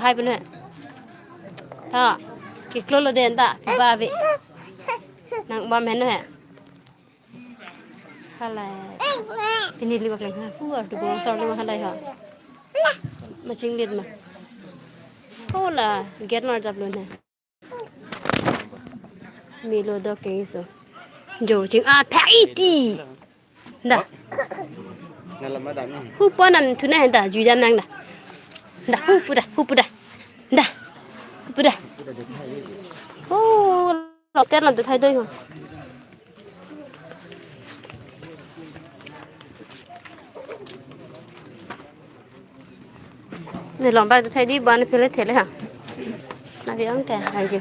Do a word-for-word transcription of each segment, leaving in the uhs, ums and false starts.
Hai punu he. Tha. Kiklo lo den ta. Ba be. Nang bam heno he. Halai. Pini liwak lang ha. Hu artu gong sor liwak halai ha. Machinglit ma. Hola, gate marjap lo ne. Melo do ke so. Jo ching a pha iti. Da. Nala madam ni. Hu pon an thu na da, ju jam nang da. Da, hu pu da, hu pu da. Da. Hu pu da. Oh, lobster lam tu thai doi ho. Ne long bak tu thai di, ban phele thele ha. Na biang te, ai je.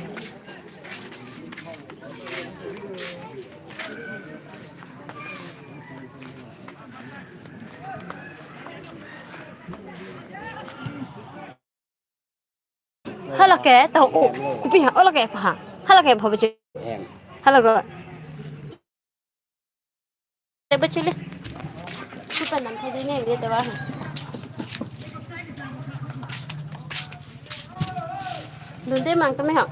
Hala ke, tahu, oh, kopi ha, hala ke, ha, hala ke, bhaba che. Em. Hala ro. Te bachuli. Supa nan khai dene, ye te wa. Dunde mang tame ha.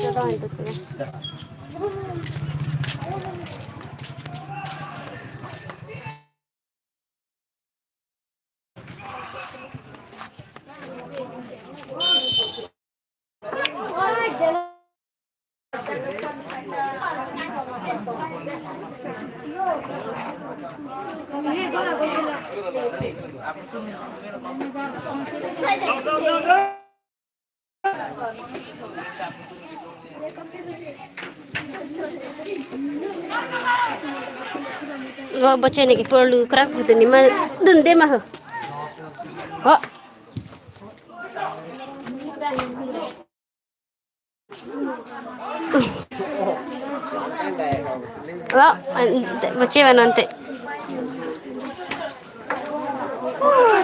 Chalo, ento tame. Lo bache ne ke perlu krak putih ni ma dunde ma ho. Ho. Lo, ante, bache ba nante.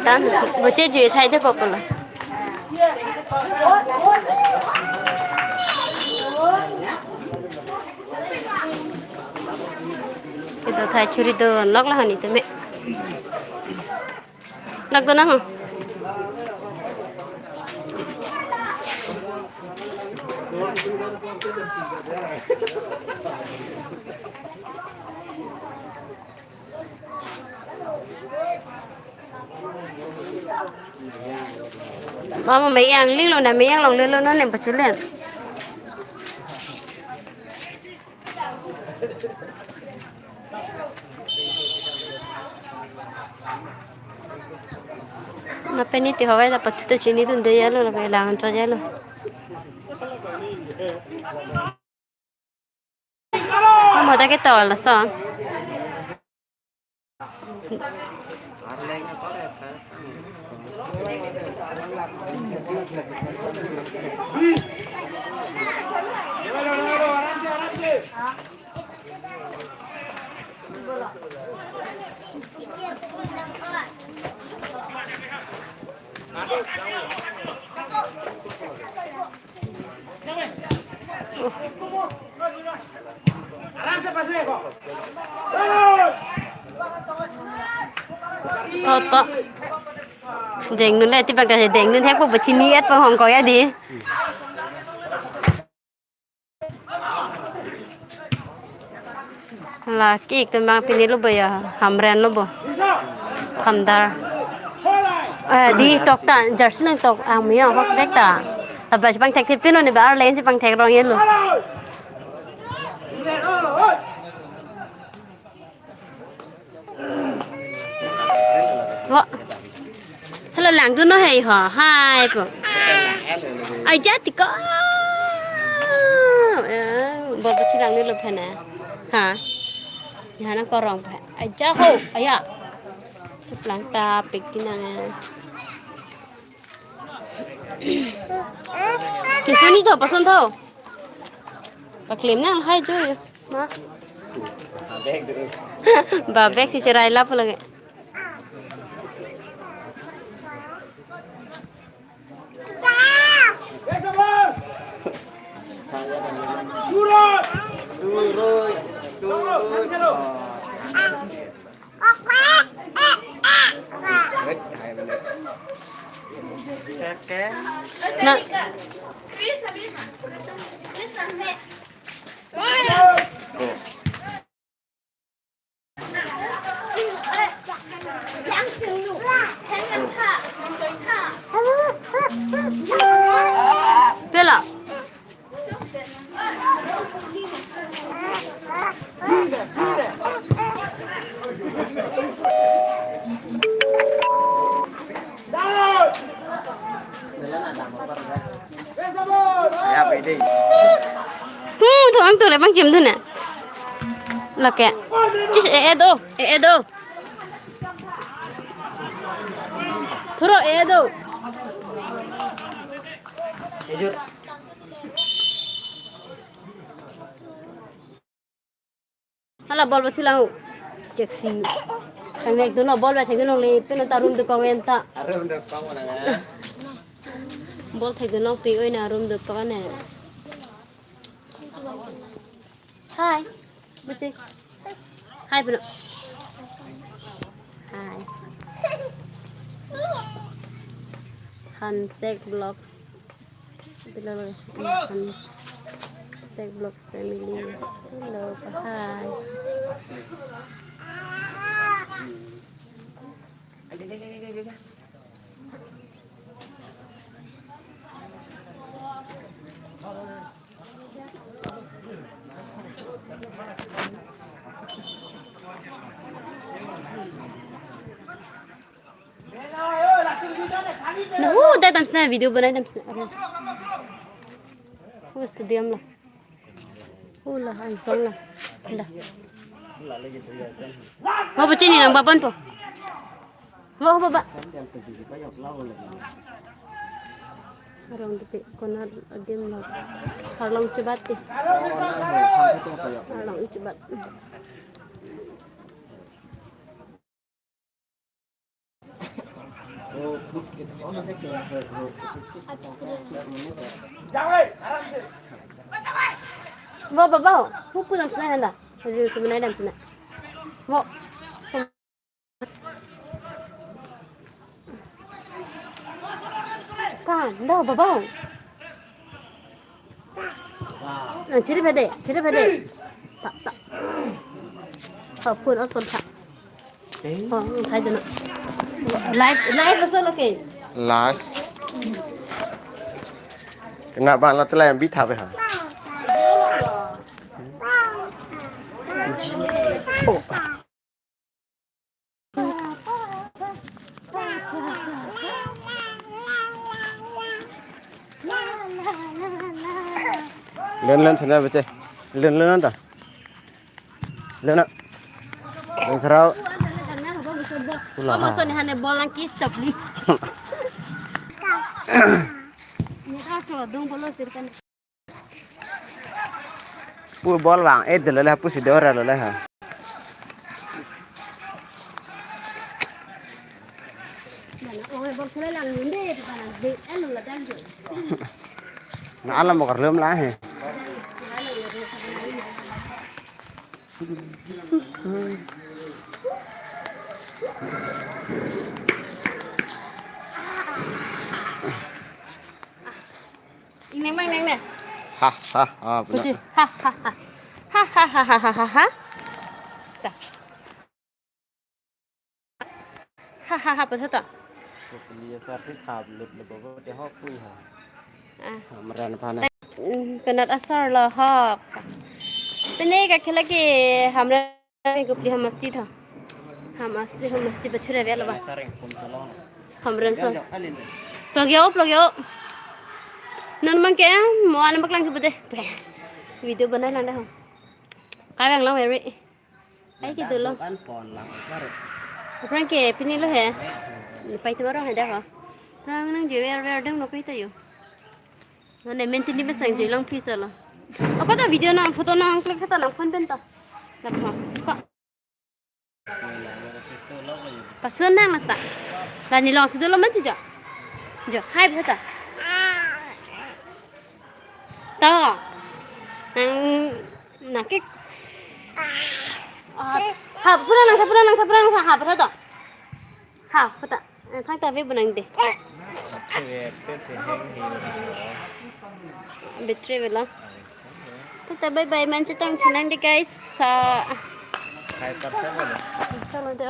Tan, bache ju thai de popolo. Kedo thai churi do nok la hani tame. Lak do na ho. Mama, me-eng lilo na, me-eng longlelo na, ne pachulen. Na peni ti hawai da pathu ta chini dunde yalo, la pe lang cho yalo. Mama ta ke tol la son. To, to. Dengdun le, ti bang ta dengdun thekpo, bachini et pa hong ko ya di. La ki ik tu mang pini lo bo ya, Hamren lo bo. Hamdar. Eh, di tok ta, jersey nang tok, ang miyong hok vek ta. Abla si pangthek thip pino ni ba arleng si pangthek rong yelo. Wa. Hala langdun no hei ho. Hai po. Ai jati ko. Eh, bo bo chilang ni lo phena. Ha. Ya na korong phe. Ai ja ho. Aya. Lang ta pik tinang. Kesuni to, pason to. Paklem nang hai jo. Ma. Ba bag si cherai lap lagi. Na. Pela. Hmm, thong tu le bang jim tu na. Lake. Chis e e do, e e do. Thuro e e do. Hala ball ba chilang. Cheksi. Kang nek duno ball ba thek duno le peno ta room dokok enta. Room dokok mana ya? Ball thek duno pi oi na room dokok ane. Hi. Bache. Hi peno. Hi. Handshake vlogs. Hello, Sek Vlogs family. Hello, hi. Na, hu, dai dam sna, video banai dam sna. Are. Hu, stadium la. Hu la, angsong la. La. Ho, bachini nang bapan po. Ho, ho, baba. Arong dite, konat adim la. Arlong chebat te. Arlong chebat. Bo, bo, bo. Hu pu dam sna handa. Reel sebenai dam sna. Bo. Kan, dah, bo, bo. Ah, chiri phade, chiri phade. Ta, ta. Phone, phone on phone tha. Eh? Oh, hai dana. Live, live asal okay. Last. Kena bang la telah yang bithap ya. Oh. Len len sana bache. Len len anta. Len na. Len sarau. Ula. Oh, ha. Maksudnya hanya bolang kis chopli. Ini tak tuh dung bolo sirkan. Pu ball vang, eh, dolo le, pusi dora lo le ha. Na alam bakar lem la he. Ingneng mang neng ne. Ha, ha, ha, benar. Kuchi. Ha, ha, ha. Ha, ha, ha, ha, ha, ha, ha. Ta. Ha, ha, ha, betul tak? Kuchi ya, sar si thap lut le bobo de hok pui ha. Ah. Hamran phana. Hmm, penat asar lo hok. Pene ka khela ke hamran Gupli ham masti tha. Ham asli ham masti bachura velo ba. Hamren so. Plogyo, plogyo. Non mang ke mo an baklang ke bude. Video banai lang dah. Kawang lang veri. Ai ke dolo. Kan pon lang kar. Aphrang ke pini lo he. Pai tu baru ada ha. Rang nang je ver ver dang no kai ta yo. Nane mentini besang je lang phi sala. Apa ta video nang photo nang click kata nang phone pen ta. Napa? Ka. Pasun nang nata. Lani long si dolo mati jo. Jo, hai bisa ta. Ta. Nang nakik. Ah, ha, pura nang, pura nang, pura nang, ha, pura to. Ha, pura. Eh, thang ta ve bunang de. Battery avelo. Tata bye bye man chetong thinang dei guys. Sa. Five percent avelo. Chalo dei.